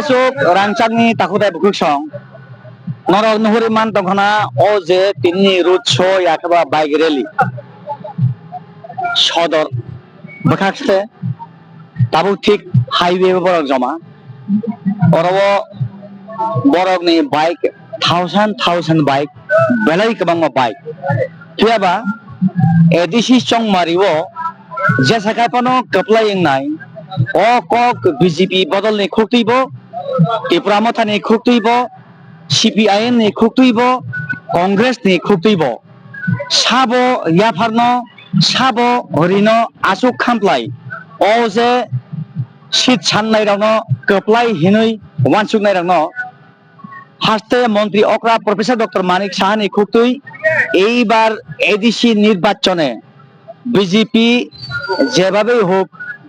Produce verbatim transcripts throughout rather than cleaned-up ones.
Aswk rangchakni takhuk tei bukhuk song norok nuhuri man tongkhana o je tini road show ya khe ba bike rally sodor bwkhak se tabuk thik highway o borok joma. Oro o borokni bike thousand thousand bike, belai kwbangma bike. Phiya ba A D C Chongmari o jesa khai phano kwplai wngnai. O kok B J P bodolni khuktwibo, Tipra Mothani khuktwibo, C P I M ni khuktwibo, Congress ni khuktwibo. Sabo yapharno, sabo rino aswk khamplai. O je seat sannairokno kwplai hinwi uansuknairokno haste montri okra Professor Doctor Manik Sahani khuktwi eibar A D C nirbachone B J P jebabei hok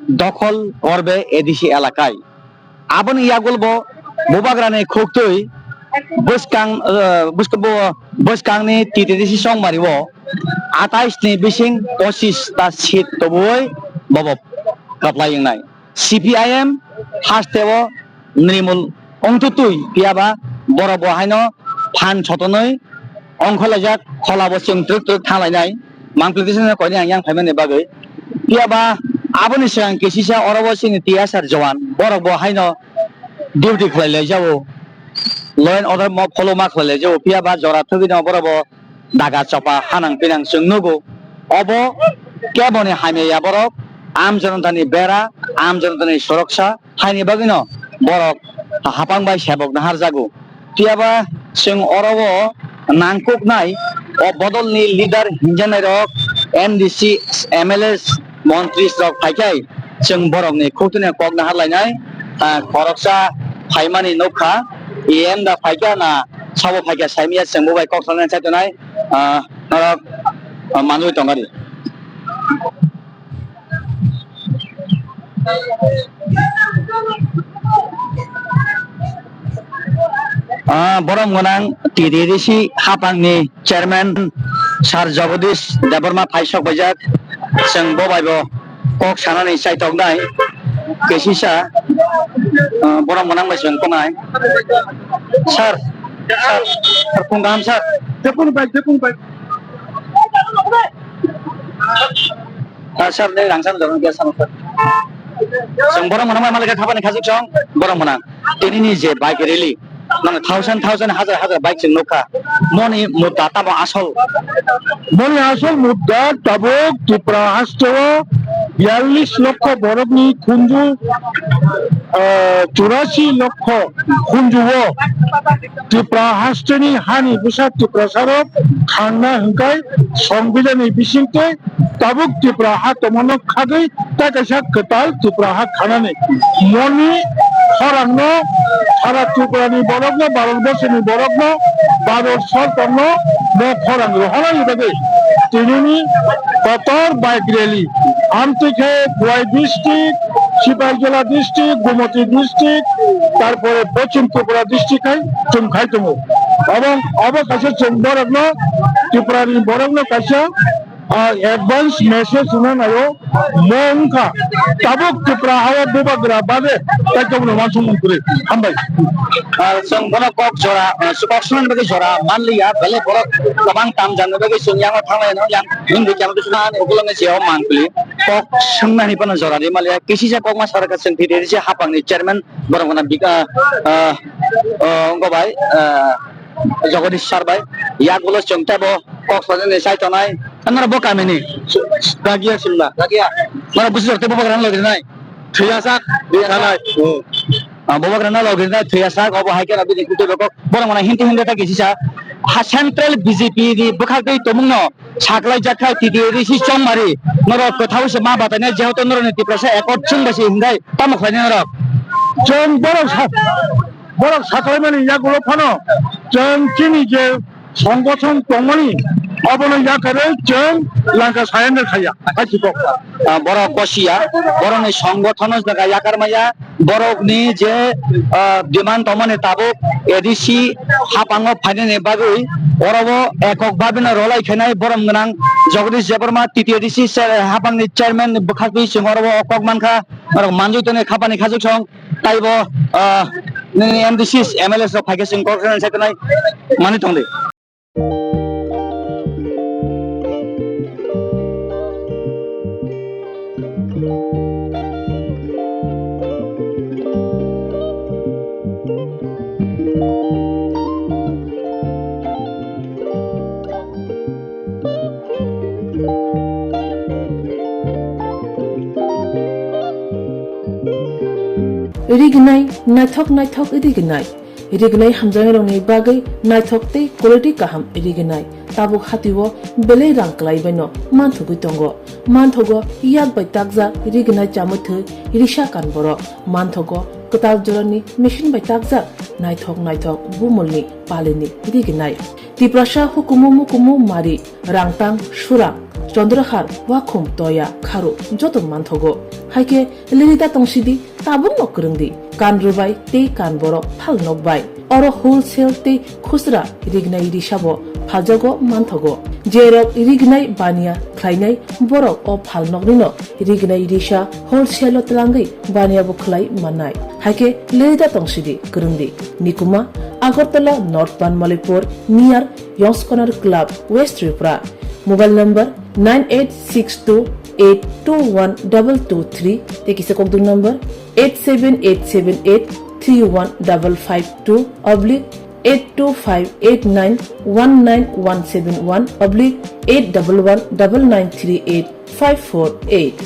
dokhol korbe A D C elakai. Aboni yagulbo bubagrani khuktwi bwskang, eh, bwsk-, bo-, bwskangni T T D C Chongmari o atais ni bising pochis ta seat tobui bobo kwplai wngnai. C P I M haste o nrimul wngtutwi phiya ba borok bo haino phan sotonwi ongkhorlaijak, kholabo chwng twrwk twrwk thanglainai, mangpili tisana koinwi ang yang phaimani bagwi. Phiya ba aboni swkang kisisa oro bo chini T S R jowan, borok bo haino duty khlai laijao, law and order mo follow ma khlai laijao, phiya ba jora thwgwi no borok bo daga chopa hanang pinang chwng nugo. Obo keboni hamya ya borok, am jonotani bera, am jonotani soroksa, haini bagwino borok hapang bai sebok naharjago. Phiya ba chwng oro o nangkuknai o bodolni leader hinjaknairok M D C, M L A, montri rok phaikhai chwng borokni khuktwino kok naharlainai, ah, khoroksa phaimani nukha, E M da phaikha na sabo phaikha saimanya chwng bo bai kok salaina chaitonai, ah, norok, ah, manwi tongari. Ah, borom gwnang T T D C hapangni chairman Sir Jagadish Debbarma phai sok baijak, chwng bo bai bo kok sanani chaitoknai kisisa, ah, borom gwnang bai chwng tongnai. Sir, sir, sir, phung kaham sir. Jephung bai, jephung bai. Ah, sir, nini rangchak jorong khe sano, sir. Chwng borom gwnang bai malik kha hapani khajik song, borom gwnang. Tini ni je bike rally, mane thousand, thousand, hajar, hajar bike chwng nukha. Moni mudda tamo asol. Moni asol mudda tabuk Tripura hasteo biyallis lokho borokni khunju, ah, churasi lokho khunjuo Tripura hasteni hani bwsa Tiprasarok khangna hwnkhe Songbidanni bisingtwi tabuk Tripura ha tongmano khagwi tei kaisa kwtal Tripura ha khanani. Moni khorangno sara Tripurani borokno, Bharat borsoni borokno, Bharat sorkarno mo khorang rohornani bagwi tinini kotor bike rally. Amtwi khe Khowai district, Sipaijala district, Gumoti district, tarpore Poschim Tripura district hai chwng khai tongo. Obo, obo kaisa chwng borokno, Tripurani borokno kaisa, ah, advance message rwna naio. Mo wngkha tabuk Tripura hao bubagra babe tei tongmani uansukmung kwrwi. Hambai. Ah, chwng bono kok jora, ah, kok swnamni bagwi jora manliya, belai borok kwbang tamjakni bagwi chwng yango thanglai no yang himdi khe ang bwswk ani ukulukni jeo mangpili. Kok swngnani bono jora ri manliya. Kisisa kokma sarkha chwng T T D C hapangni chairman borok gwnang bika, ah, ah, wngkha bai, ah, Jagadish sir bai. Yak ulo chwng teibo kok sanani chai tonai. Nang bo kamini? Dagia Simla. Dagia. Nang busi jorte bo bagra logri nai. Thwiyasak, thwiyasak. Thanai. Hmm. Ah, bo bagra logri nai thwiyasak, obo hai khe bini kutu beko. Borok mana hinti hinti ta kisisa. Ha central B J P ni bwkhak twi tongmungno saklai jak khai T T A D C Chongmari. Norok kwthao se ma batai nai jehoto norok ni Tiprasa accord chwng bai se hingai tamo khlai nai norok. Chwng borok sa-, borok saklaimani yagulo phano chwng chini je songgothon tongmani, obono yakarwi chwng langka surrender khaiya, hai si kok. Ah, borok kosiya, borokni songgothon jaga yakar maya, borokni je, ah, demand tongmani tabuk A D C hapango phainani bagwi oro o ekok babino rolai khainai borom gwnang Jagadish Debbarma T T A D C chair-, hapangni chairman bwkhak twi chwng oro o kok mankha. Norok manjui tongni khapani khajuk song taibo, ah, nini M D Cs, M L As rok phaikhe chwng kok sai tongnai manwi tongdi. Rignai, naithok naithok rignai. Rignai hamjaknairokni bagwi naithok tei quality kaham rignai. Tabuk hatio belai rang kwlaibaino manthogwi tongo. Manthogo yak bai takjak rignai chamwi thwi risa kan borok. Manthogo kwtal jorani machine bai takjak naithok naithok bumulni palini rignai. Tiprasa hukumu mukumu mari, rangtang, surang, chondrahar, wakhum, toya, kharu joto manthogo. Haikhe lirida tongsidi, tabukno kwrwngdi, kan rwbai tei kan borok phal nokbai. Oro wholesale tei khusra rignai risabo phaljago manthogo. Jerok rignai baniya khlainai borok o phalnoknino rignai risa wholesale-o twlangwi baniya bo khlai mannai. Haikhe leda tongsidi kwrwngdi. Nikuma, Agartala North Banmalipur, near Yong's Corner Club, West Tripura. Mobile number nine eight six two eight two one double two three, tei kisa kokduk number eight seven eight seven eight three one double five two oblique eight two five eight nine one nine one seven one oblique eight double one double nine three eight five four eight.